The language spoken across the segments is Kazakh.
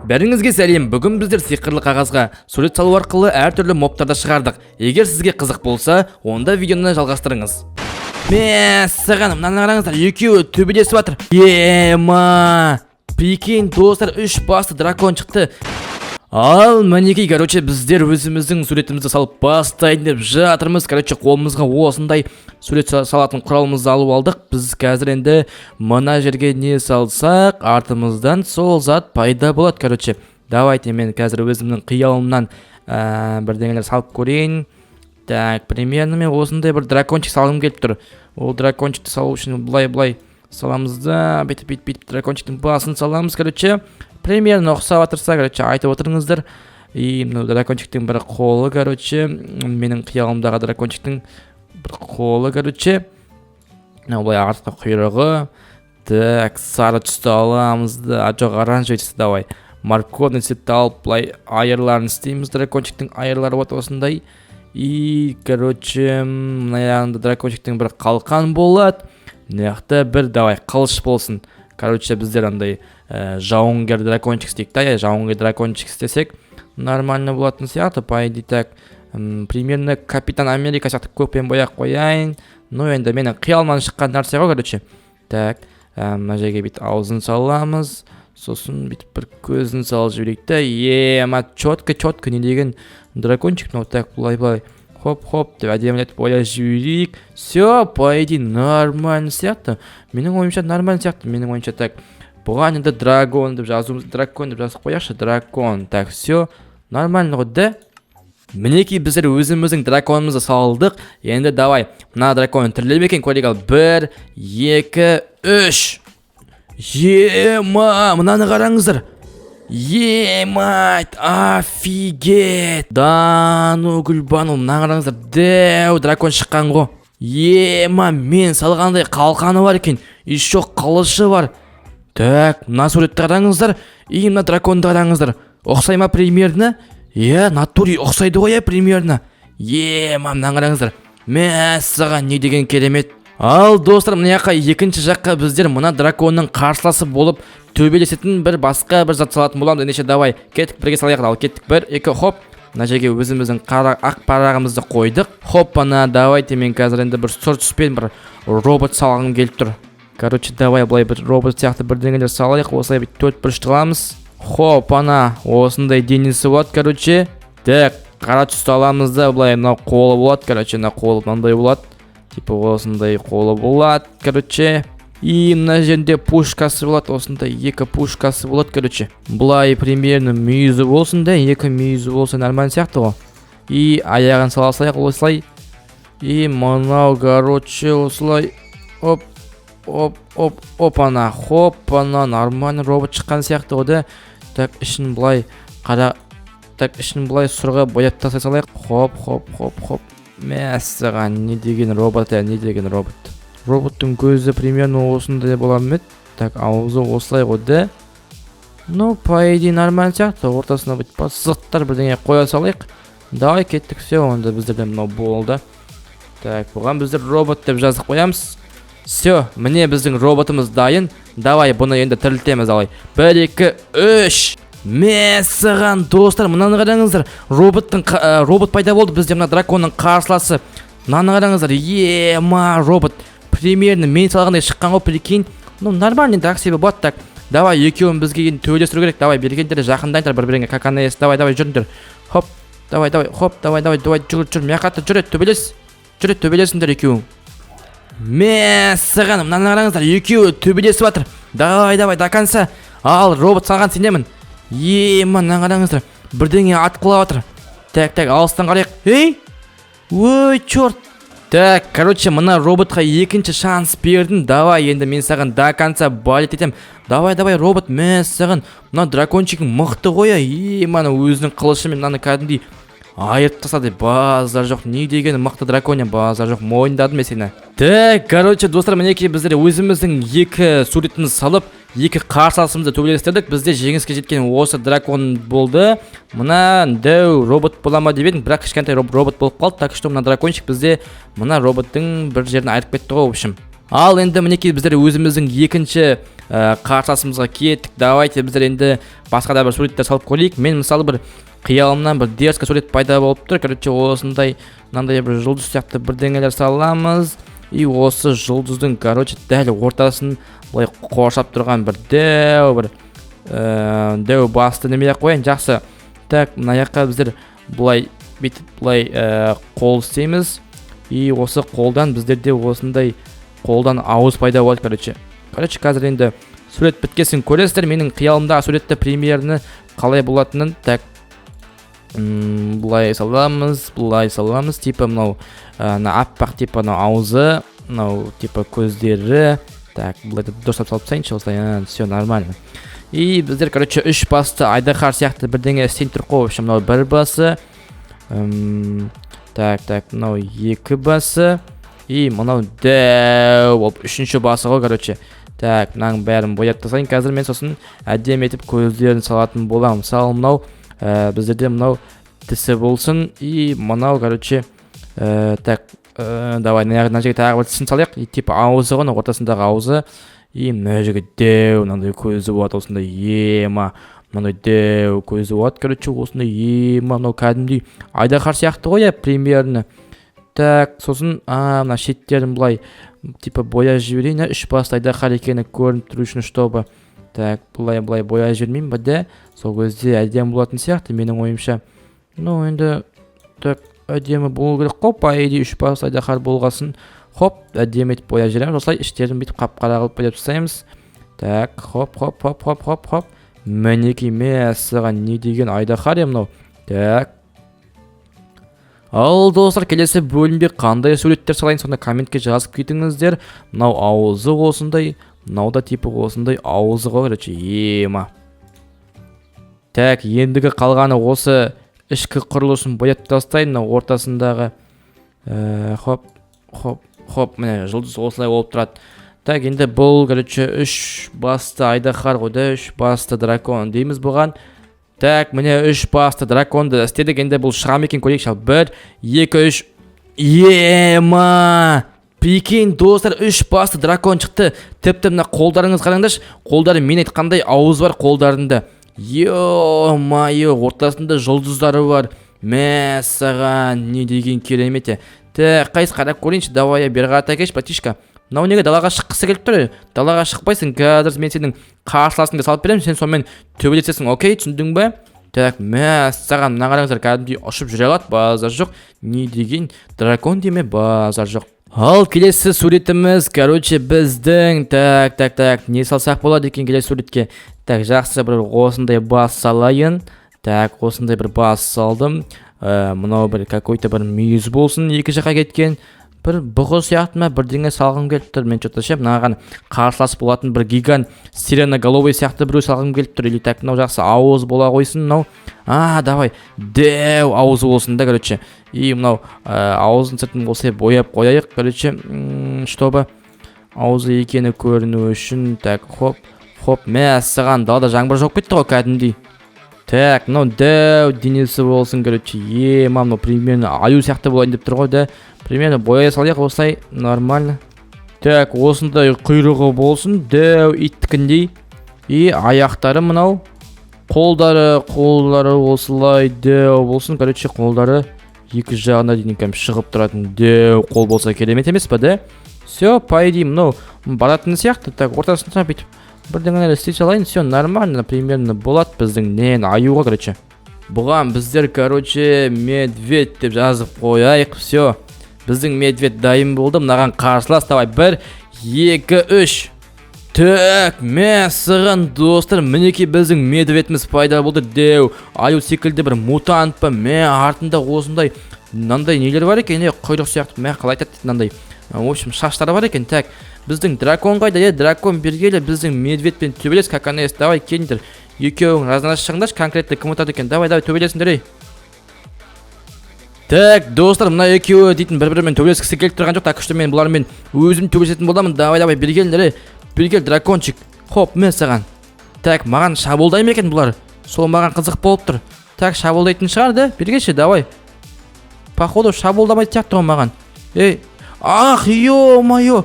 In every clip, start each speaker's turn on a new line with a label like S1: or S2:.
S1: Бәріңізге сәлем! Бүгін біздер сиқырлы қағазға сурет салу арқылы әртүрлі мобтарды шығардық. Егер сізге қызық болса, онда видеоны жалғастырыңыз. Мәссаған, мынаны қараңыздар, екеуі төбелесіп жатыр. Ема, прикинь, достар, үш басты дракон шықты. Ал мінекей, короче, біздер өзіміздің суретімізді салып бастайын деп жатырмыз. Короче, қолымызға осындай сурет салатын құралымызды алып алдық. Біз қазір енді мына жерге не салсақ, артымыздан сол зат пайда болады. Короче, давайте мен қазір өзімнің қиялымнан бірдеңелер салып көрейін. Так, примерно мен осындай бір дракончик салғым келіп тұр. Ол дракончикті салу үшін былай былай саламыз да, бүйтіп, бүйтіп, бүйтіп дракончиктің басын саламыз. Короче, примерно ұқсап жатырса, короче, айтып отырыңыздар. И мынау дракончиктің бір қолы, короче, менің қиялымдағы дракончиктің бір қолы, короче, мынау былай артқы құйрығы. Так, сары түсті аламыз да, а, жоқ, оранжевый түсті, давай морковный цветті алып, былай айырларын істейміз. Дракончиктің айырлары вот осындай. И, короче, мына жағында дракончиктің бір қалқан болады, мына жақта бір, давай, қылыш болсын. Короче, біздер андай жауынгер дракончик істейік та, иә, жауынгер дракончик істесек, нормально болатын сияқты, по идее. Так, примерно Капитан Америка сияқты көкпен бояп қояйын. Ну, енді менің қиялымнан шыққан нәрсе ғой, короче. Так, мына жерге бүйтіп аузын саламыз, сосын бүйтіп бір көзін салып жіберейік та. Ема, четко, четко, не деген дракончик мынау! Так, былай, былай, хоп, хоп деп әдемілетіп бояп жіберейік. Все, по идее, нормально сияқты, менің ойымша, нормально сияқты, менің ойымша. Так, бұған енді драгон деп жазуымыз, дракон деп жазып қояйықшы, дракон. Так, все нормально ғой да. Мінекей, біздер өзіміздің драконымызды салдық. Енді давай, мына дракон тіріле ме екен, көрейік. Ал, бір, екі, үш! Ема, мынаны қараңыздар! Емать, офигеть! Да ну, Гүлбану, мына қараңыздар, дәу дракон шыққан ғой. Ема, мен салғандай қалқаны бар екен, еще қылышы бар. Так, мына суретті қараңыздар и мына драконды қараңыздар, ұқсай ма примерно? Иә, натуре ұқсайды ғой, иә, примерно. Ема, мынаны қараңыздар, мәссаған, не деген керемет! Ал, достар, мына жаққа, екінші жаққа біздер мына драконның қарсыласы болып төбелесетін бір басқа бір зат салатын боламыз. Ендеше, давай, кеттік, бірге салайық. Ал, кеттік, бір, екі, хоп! Мына жерге өзіміздің қара ақ парағымызды қойдық. Хоп, ана, давайте мен қазір енді бір сұр түспен бір робот салғым келіп тұр. Короче, давай былай бір робот сияқты бірдеңелер салайық. Осылай бүйтіп төрт бұрышты қыламыз. Хоп, ана, осындай денесі болады, короче. Так, қара түсті аламыз да, былай мынау қолы болады, короче, мына қолы мынандай болады, типа осындай қолы болады, короче. И мына жерде пушкасы болады, осындай екі пушкасы болады. Короче, былай примерно мүйізі болсын да, екі мүйізі болса, нормально сияқты ғой. И аяғын сала салайық осылай. И мынау, короче, осылай, оп, оп, оп, оп, ана, хоп, ана, нормально робот шыққан сияқты ғой да. Так, ішін былай қара, так, ішін былай сұрға бояп тастай салайық. Хоп, хоп, хоп, хоп! Мәссаған, не деген робот, ә, не деген робот! Роботтың көзі примерно осындай бола ма еді? Так, аузы осылай ғой да. Ну, по идее, нормально сияқты. Ортасына бүйтіп сызықтар бірдеңе қоя салайық. Давай, кеттік. Все, онда біздерде мынау болды. Так, бұған біздер робот деп жазып қоямыз. Все, міне, біздің роботымыз дайын. Давай, бұны енді тірілтеміз. Давай, бір, екі, үш! Мәссаған, достар, мынаны қараңыздар! Роботтың робот пайда болды бізде, мына драконның қарсыласы. Мынаны қараңыздар, ема, робот примерно мен салғандай шыққан ғой, прикинь. Ну, нормально енді, так себе болады. Так, давай, екеуін бізге енді төбелестіру керек. Давай, бергендер, жақындаңдар бір біріңе как она есть. Давай, давай, жүріңдер, хоп, давай, давай, хоп, давай, давай, давай, жүгір, жүр, мына жаққа, жүр, төбелес, жүр, төбелесіңдер екеуің. Мәссаған, мынаны қараңыздар, екеуі төбелесіп жатыр. Давай, давай, до конца! Ал, робот, саған сенемін. Ема, мынаны қараңыздар, бірдеңе атқылап жатыр. Так, так, алыстан қарайық. Ей, ой, черт! Так, короче, мына роботқа екінші шанс бердім. Давай, енді мен саған до конца болеть етемін. Давай, давай, робот! Мәссаған, мына дракончигің мықты ғой, е. Мана өзінің қылышымен мынаны кәдімгідей айырып тастады, базар жоқ. Не деген мықты дракон, базар жоқ, мойындадым мен сені. Так, короче, достар, мінекей, біздер өзіміздің екі суретімізді салып, екі қарсыласымызды төбелестірдік. Бізде жеңіске жеткен осы дракон болды. Мына дәу робот бола ма деп едім, бірақ кішкентай робот болып қалды. Так что мына дракончик бізде мына роботтың бір жерін айырып кетті ғой, в общем. Ал енді, мінекей, біздер өзіміздің екінші Қарсыласымызға кеттік. Давайте біздер енді басқа да бір суреттер салып көрейік. Мен, мысалы, бір қиялымнан бір дерзкий сурет пайда болып тұр. Короче, осындай, мынандай бір жұлдыз сияқты бірдеңелер саламыз. И осы жұлдыздың, короче, дәл ортасын былай қоршап тұрған бір дәу, бір дәу басты неме қояйын. Жақсы. Так, мына жаққа біздер былай бүйтіп, былай қол істейміз. И осы қолдан біздерде осындай қолдан ауыз пайда болады. Короче, қазір енді сурет біткесін көресіздер менің қиялымдағы суретті, примерно қалай болатынын. Так, былай саламыз, былай саламыз. Типа мынау, мына аппақ, типа мынау аузы, мынау типа көздері. Так, былай дұрыстап салып тастайыншы осылай. Все нормально. И біздер, короче, үш басты айдаһар сияқты бірдеңе істейін тұрық қой. В общем, мынау бір басы. Так, так, мынау екі басы и мынау дәу болып үшінші басы ғой, короче. Так, мынаның бәрін бояп тастайын қазір мен, сосын әдемі етіп көздерін салатын боламын. Мысалы, мынау біздерде мынау тісі болсын. И мынау, короче, так, давай мына жерге тағы бір тісін салайық. И типа ауызы ғой, мына ортасындағы ауызы. И мына жерге дәу мынандай көзі болады осындай. Ема, мынандай дәу көзі болады, короче, осындай. Ема, мынау кәдімгідей айдаһар сияқты ғой, иә, примерно. Так, сосын мына шеттерін былай типа бояп жіберейін, иә, үш басты айдаһар екені көрініп тұру үшін, чтобы. Так, былай, былай бояп жібермеймін ба, да? Сол кезде әдемі болатын сияқты менің ойымша. Ну енді так әдемі болу керек қой, по идее, үш басты айдаһар болғасын. Хоп, әдемі етіп бояп жібереміз осылай, іштерін бүйтіп қап қара қылып бояп тастаймыз. Так, хоп, хоп, хоп, хоп, хоп, хоп, мінекей. Мәссаған, не деген айдаһар е мынау! Так, ал достар, келесі бөлімде қандай суреттер салайын, соны комментке жазып кетіңіздер. Мынау ауызы осындай, мынау да типа осындай ауызы ғой, короче. Ема. Так, ендігі қалғаны осы ішкі құрылысын бояп тастайын, мынау ортасындағы. Хоп, хоп, хоп, міне, жұлдыз осылай болып тұрады. Так, енді бұл, короче, үш басты айдаһар ғой да, үш басты дракон дейміз бұған. Так, міне, үш басты драконды істедік. Енді бұл шыға ма екен, көрейікші. Ал, бір, екі, үш. Ема, прикинь, достар, үш басты дракон шықты. Тіпті мына қолдарыңыз, қараңдаршы, қолдары мен айтқандай ауыз бар қолдарында. Ё-моё, ортасында жұлдыздары бар. Мәссаған, не деген керемет! Е, так, қайсы, қарап көрейінші. Давай, бері қарата келші, братишка. Мынау неге далаға шыққысы келіп тұр? Далаға шықпайсың. Қазір мен сенің қарсыласыңды салып беремін, сен сонымен төбелесесің, окей, түсіндің ба? Так, мәссаған, мына қараңыздар, кәдімгідей ұшып жүре алады, базар жоқ. Не деген дракон деме, базар жоқ. Ал келесі суретіміз, короче, біздің. Так, так, так, не салсақ болады екен келесі суретке? Так, жақсы, бір осындай бас салайын. Так, осындай бір бас салдым. Мынау бір какой-то бір мүйіз болсын, екі жаққа кеткен бір бұғы сияқты ма, бірдеңе салғым келіп тұр мен че-то ше. Мынаған қарсылас болатын бір гигант сиреноголовый сияқты біреу салғым келіп тұр. Или, так, мынау жақсы ауыз бола қойсын мынау. Давай, дәу ауызы болсын да, короче. И мынау ауыздың сыртын осылай бояп қояйық, короче, чтобы аузы екені көріну үшін. Так, хоп, хоп, мәссаған, далада жаңбыр жауып кетті ғой кәдімгідей. Так, мынау дәу денесі болсын, короче. Ема, мынау примерно аю сияқты болайын деп тұр ғой да. Примерно бояй салайық осылай, нормально. Так, осындай құйрығы болсын, дәу иттікіндей. И аяқтары мынау, қолдары, қолдары осылай дәу болсын, короче. Қолдары екі жағына дейін кәдімгі шығып тұратын дәу қол болса, керемет емес па, да? Все, по идее, мынау баратын сияқты. Так, ортасына бүйтіп бірдеңелер істей салайын. Все нормально, примерно болады біздің нені, аюға, короче. Бұған біздер, короче, медведь деп жазып қояйық. Все, біздің медведь дайын болды. Мынаған қарсылас. Давай, бір, екі, үш. Так, мәссаған, достар, мінекей, біздің медведіміз пайда болды. Дәу аю секілді бір мутант па? Мә, артында осындай мынандай нелер бар екен, е, құйрық сияқты. Мә, қалай айтады, мынандай, в общем, шаштары бар екен. Так, біздің дракон қайда? Е, дракон, бері біздің медведьпен төбелес, как она есть. Давай, келіңдер, екеуің разнос шығыңдаршы, конкретно кім ұтады екен. Давай, давай, төбелесіңдер, ей. Так, достар, мына екеуі дейтін бір бірімен төбелескісі келіп тұрған жоқ. Так что мен бұлармен өзім төбелесетін боламын. Давай, давай, бері келіңдер, ей, бері кел, дракончик. Хоп, міне саған. Так, маған шабуылдай ма екен бұлар? Сол маған қызық болып тұр. Так, шабуылдайтын шығар да. Бері келші, давай. Походу, шабуылдамайтын сияқты ғой маған. Ей, ах, ё-моё,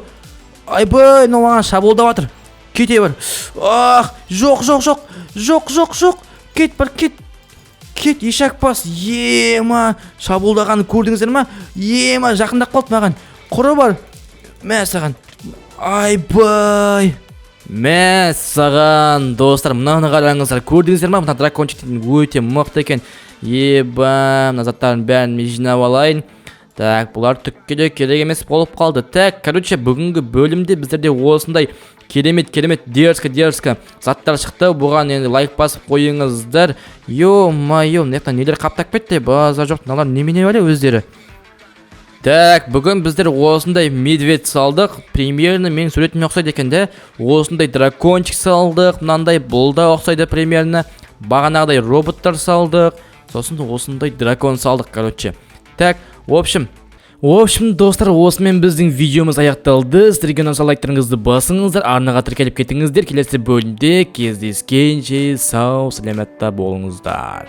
S1: айбай, мынау маған шабуылдап жатыр. Кете бар. Ах, жоқ, жоқ, жоқ, жоқ, жоқ, жоқ, кет, бар, кет, кет, ешак бас. Ема, шабуылдағанын көрдіңіздер ма? Ема, жақындап қалды маған. Құры бар, мә саған. Айбай, мә саған. Достар, мынаны қараңыздар, көрдіңіздер ма? Мына дракончик өте мықты екен. Еба, мына заттардың бәрін мен жинап алайын. Так, бұлар түкке де керек емес болып қалды. Так, короче, бүгінгі бөлімде біздерде осындай керемет, керемет, дерзко, дерзко заттар шықты. Бұған енді лайк басып қойыңыздар. Ё-моё, мына жақта нелер қаптап кетті? Базар жоқ, мыналар немене бәле өздері? Так, бүгін біздер осындай медведь салдық. Примерно менің суретіме ұқсайды екен да. Осындай дракончик салдық, мынандай, бұл да ұқсайды примерно. Бағанағыдай роботтар салдық. Сосын осындай дракон салдық, короче. Так, в общем, достар, осымен біздің видеомыз аяқталды. Сіздерге ұнаса, лайктарыңызды басыңыздар, арнаға тіркеліп кетіңіздер. Келесі бөлімде кездескенше сау саламатта болыңыздар.